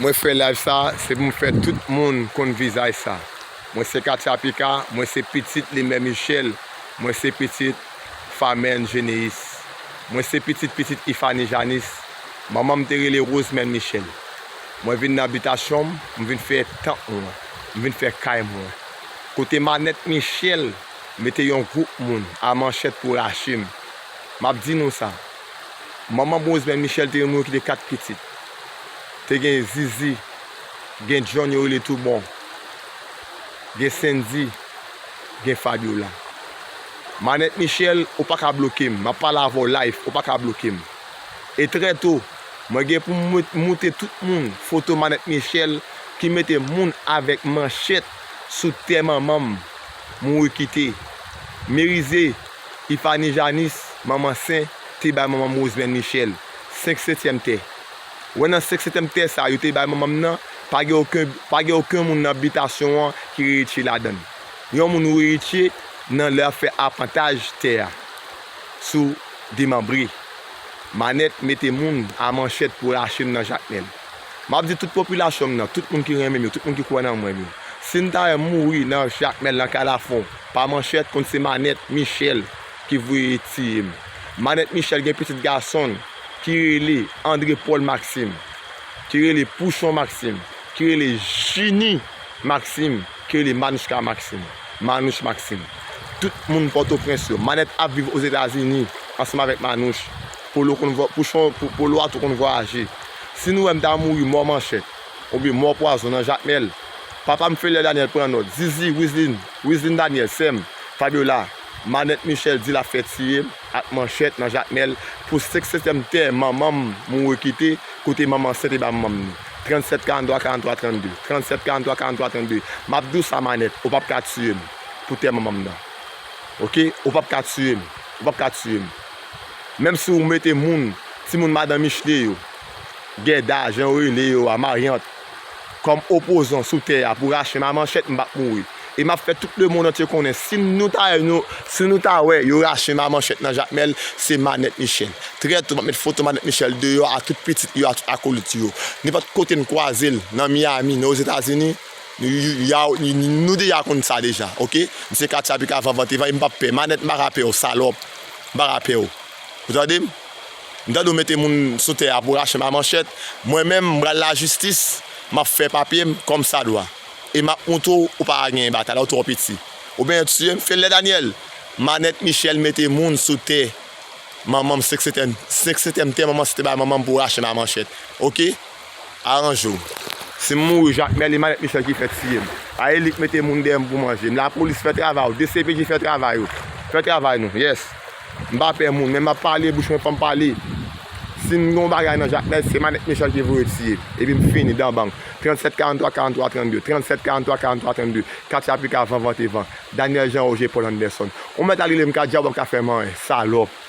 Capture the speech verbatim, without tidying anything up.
Mwen fè live sa, se pou m fè tout moun konn vizaj sa. Mwen se Katia Pika, mwen se pitit Limè Michel, mwen se pitit Famèn Jeneis. Mwen se pitit pitit Ifani Janis. Manman m te rele Rosemèn Michel. Mwen vin nan bitasyon m, m vin fè tanp mwen, m vin fè kay mwen. Kote Manèt Michel mete yon gwoup moun a manchèt pou rache m. M ap di nou sa. Manman Rosemèn Michel te mouri kite kat pitit. Te gen Zizi, gen John yo rele Toubon, gen Sendy, gen Fabiola. Manèt Michel, ou pa ka bloke m. M ap pale avè w live, ou pa ka bloke m. E trè to, mwen gen pou m mou- moute tout moun foto Manèt Michel ki mete moun avèk manchèt sou tè manman m mouri kite. Merize, Ifani Janis, manman Sen, te bay manman m Rosemèn Michel senk setyèm tè. Wè nan senk setyèm tè sa yo te bay manman m nan, pa gen okenn, pa gen okenn moun nan bitasyon an ki eritye ladan l. Yon moun ou eritye nan lè y ap fè apantaj tè a sou demanbre. Manèt mete moun a manchèt pou rache m nan Jakmèl. M ap di tout popilasyon m nan, tout moun ki renmen m yo, tout moun ki kwè nan mwen m yo. Si n ta wè m mouri nan Jakmèl, nan Kalafon, pa manchèt, konn se Manèt Michel ki voye tiye m. Manèt Michel gen pitit gason l ki rele André Paul Maxime, ki rele Pouchon Maxime, ki rele Jini Maxime, ki rele Manouchka Maxime, Manouch Maxime. Tout moun Pòtoprens yo, Manèt ap viv Ozetazini ansanm avèk Manouch. Polo konn vwa- Pouchon, Pou- Polo a tou konn vwayaje. Si nou wè m ta mouri mò manchèt, oubyen mò pwazon nan Jakmèl, papa m Felè Daniel pran nòt, Zizi, Wizlin, Wizlin Daniel, sè m, Fabiola, Manèt Michel di l ap fè tiye m ak manchèt nan Jakmèl pou senk setyèm tè manman m mouri kite, kote manman Sen te ba manman m li. Trannsèt karanntwa karanntwa trannde, trannsèt karanntwa karanntwa trannde. M ap di w sa Manèt, ou p ap ka tiye m pou tè manman m nan. Oke? Ou p ap ka tiye m. Ou p ap ka tiye m. Menm si w mete moun, timoun madan Michelet yo, Gèda, jan yo rele yo a, Maryant, kòm opozan sou tè a pou rache m a manchèt, m p ap mouri. E m ap fè tout lemonn antye konnen, si nou ta wè, nou, si nou ta wè yo rache m a manchèt nan Jakmèl, se Manèt Michel. Trè to, m ap met foto Manèt Michel deyò a tout pitit yo, a tout akolit yo. Nenpòt kote n kwaze l, nan Miami, nan Ozetazini, nou, y- y- a- y- nou deja konn sa deja, oke? M se Katia Pika, van vante van, e m p ap pè. Manèt, m pa ka pè w, salòp. M pa ka pè w. Ou tande m? M tande w mete moun sou tè a pou rache m a manchèt. Mwen menm, m pral lajistis, m ap fè papye m kòmsadwa. E m ap montre w, ou pa ka genyen batay la, ou twò piti. Oubyen tiye m, Felè Daniel, Manèt Michel mete moun sou tè manman m, senk setyèm, senk setyèm tè manman Sen te bay manman m pou rache m a manchèt. Oke? Aranje w. Si m mouri, Jakmèl e Manèt Michel ki fè tiye m. A e li k mete moun dèyè m pou manje m. Lapolis fè travay ou. D C P J fè travay ou. Fè travay nou. Yes. M pa pè moun, men m ap pale, bouch mwen fè m pale. Si m gen yon bagay nan Jakmèl, se Manèt Michel ki voye tiye. Epi m fini, dan bang. Trannsèt karanntwa karanntwa trannde, trannsèt karanntwa karanntwa trannde. Katia Pika, van vante van. Daniel Jean Roger Paul Anderson. Ou mèt al rele m Kadjab, w ap ka fè m anyen, salòp.